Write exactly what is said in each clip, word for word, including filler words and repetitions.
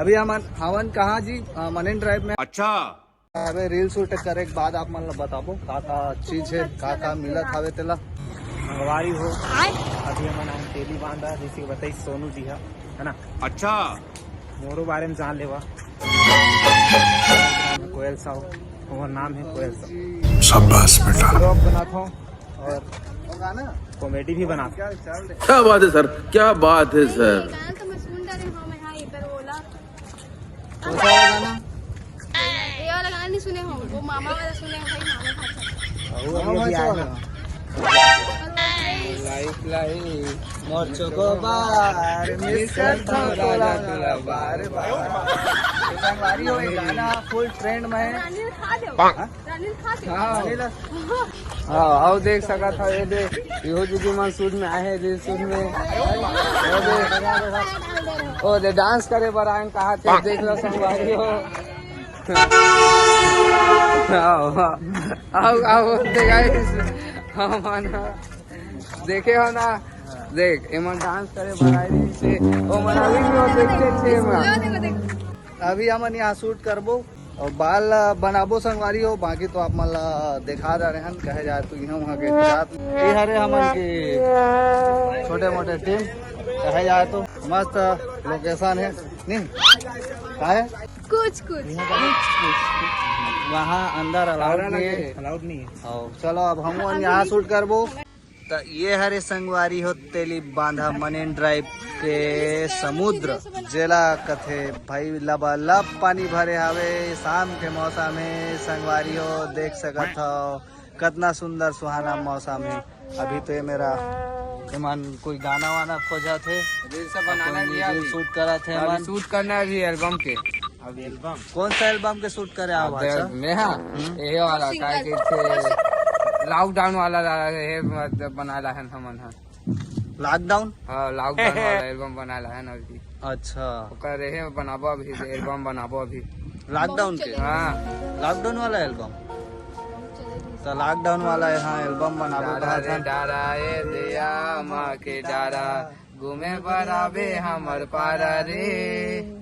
अभी हमन हवन कहाँ जी? अ, मरीन ड्राइव में। अच्छा। अबे रील शूट करे के बाद आप मन ला बताबो का का चीज है, का का मिलत हवे तेला। संगवारी हो, अभी हमन आए तेली बांधा, जैसे कि बताई सोनू जी हा, है ना? अच्छा। मोरो बारे में जान लेवा। कोयल साहू, हमार नाम है कोयल साहू। शाबाश बेटा। ब्लॉग बनाता हूँ और कॉमेडी भी बनाता हूँ। क्या बात है सर, क्या बात है सर। गाना तो मैं सुन डारे हूँ, मैं हाँ, ये कर बोला। कौन सा वाला गाना? ये वाला गाना नहीं सुने हो, वो मामा वाला सुने हो भाई, मामा भाषा। वो मामा अभी भाषा आया वाला। है। लाइफ लाइफ मोर चोकोबार, मिस करता हूँ तोला, तोला बार बार। तो संगवारी हो, ये गाना फुल ट्रेंड में है। रानी खा दो। हाँ? रानी खा दो। हाँ। हाँ, आओ देख सकत हो, ये दे, इहो दीदी मन शूट में आए हैं, रील शूट में। ओ दे, ओ दे, डांस करे बर आए हैं, कहा थे, देख लो संगवारी हो। आओ, आओ, आओ, देख गाइस, हम आना, देखे हो ना, देख, एमन डांस करे बर आए रहिस हे, ओ मन अभी भी वो देखते थे एमन। अभी हमन यहाँ शूट करबो और बाल बनाबो संगवारी हो, बाकी तो आप मन ला देखा जा रहे हैं, कहे जाए तो यहाँ वहाँ के जात। ये हरे हमन की छोटे मोटे टीम, कहे जाए तो मस्त लोकेशन है, नहीं? का है? कुछ कुछ। वहाँ अंदर अलाउड नहीं है। अलाउड नहीं है। और चलो, अब हम यहाँ शूट करबो। त ये हरे संगवारी हो, तेली बांधा मरीन ड्राइव के समुद्र, जेला कथे भाई लबालब पानी भरे हवे। शाम के मौसम है संगवारी हो, देख सकत हो कतना सुंदर सुहाना मौसम है। अभी तो ये मेरा, एमन कोई गाना वाना खोजत हे, रील सब बनाना अपन भी रील अभी। शूट करत हे अभी एमन। शूट करना है अभी एल्बम के। अभी एल्बम। कौन सा एल्बम के शूट करे आप? अच्छा, मैं हाँ, हम्म। ये वाला, काहे कि थे लॉकडाउन वाला ला-, ये मतलब बना ला है हमन हा। लॉकडाउन? हाँ, लॉकडाउन वाला एल्बम बना ला है ना अभी। अच्छा। ओकर रहे बनाबो अभी, एल्बम बनाबो अभी। लॉकडाउन के? हाँ। लॉकडाउन वाला एल्बम? तो लॉकडाउन वाला यहाँ एल्बम बनाबो डारा कहा रे, था। डारा ए दिया माँ के डारा, घूमे बर आबे हमर पारा रे।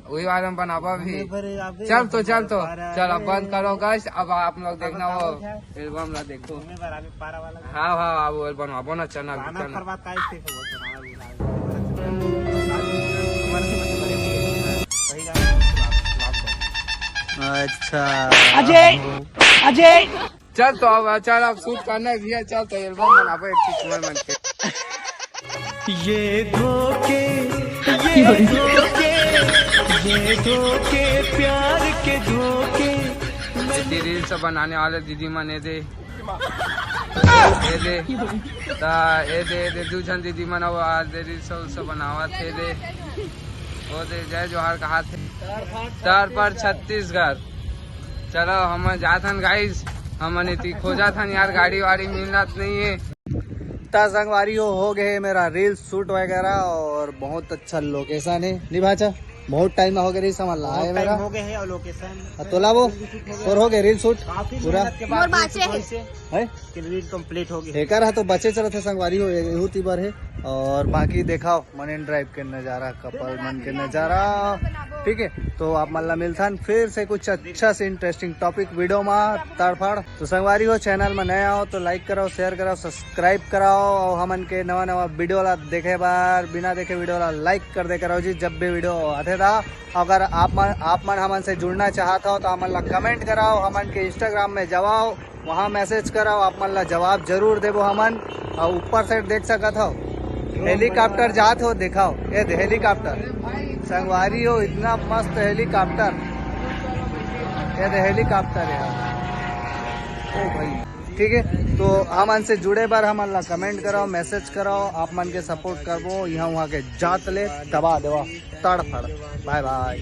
वही वाला में बनाबो अभी। घूमे बर आबे चल तो, हमर चल तो, पारा चल अब रे। बंद करो गाइस, अब आप लोग देखना वो एल्बम ला देखो। घूमे बर आबे पारा वाला। हाँ, हाँ, अब वो एल्बम बनाबो ना, चना गाना चना। फरमात काहे से हो, तो गाना भी गाए। अच्छा। अजय, अजय। चल तो अब, चल अब शूट करना है भैया, चल तो एल्बम बनाबो एक चीज मन मन के। ये धोखे, ये धोखे, ये धोखे, प्यार के धोखे। दीदी रील्स बनाने वाले दीदी मन, ये दे, ये दे, ता, ये दे, ये दे, दू झन दीदी मन, वो आज दे रील्स उल्स बनावत हे दे, वो दे, जय जोहार कहा थे, तर पर छत्तीसगढ़। चलो, हम जाथन गाइस, हमन इति खोजत हन यार, गाड़ी वाड़ी मिलत नहीं है। त संगवारी हो, हो गए मेरा रील शूट वगैरह और बहुत अच्छा लोकेशन है। नहीं भाचा, बहुत टाइम हो गए रील समझ ला बहुत है टाइम मेरा। हो गए है और लोकेशन हाँ, तोला वो, और हो गए रील शूट काफी पूरा। मेहनत के बाद मोर बाचे है। है? कि रील कंप्लीट हो गई। एकर हा तो बचे चलत है संगवारी हो, एहू तीबर है। और बाकी देखाओ मरीन ड्राइव के नजारा, कपल मन के नजारा, ठीक है। तो आप मन ला मिलथन फिर से कुछ अच्छा से इंटरेस्टिंग टॉपिक वीडियो मा तड़फड़। तो संगवारी हो, चैनल में नया हो तो लाइक कराओ, शेयर कराओ, सब्सक्राइब कराओ और हमन के नवा नवा वीडियो ला देखे बार, बिना देखे वीडियो ला लाइक कर दे कराओ जी, जब भी वीडियो आथे ता। अगर आप मन, आप मन हमन से जुड़ना चाहत हो तो हमन ला कमेंट कराओ, हमन के इंस्टाग्राम में जावाओ, वहाँ मैसेज कराओ, आप मन ला जवाब जरूर देबो हमन। और ऊपर से देख सकत हो हेलीकॉप्टर जात हो, देखाओ ये दे हेलीकॉप्टर। संगवारी हो, इतना मस्त हेलीकॉप्टर, ये दे हेलीकॉप्टर है। ओ भाई, ठीक है, तो हमन से जुड़े बर हमन ला कमेंट कराओ, मैसेज कराओ, आप मन के सपोर्ट करबो, यहाँ वहाँ के जात ले दबा देवा, तड़फड़। बाय बाय।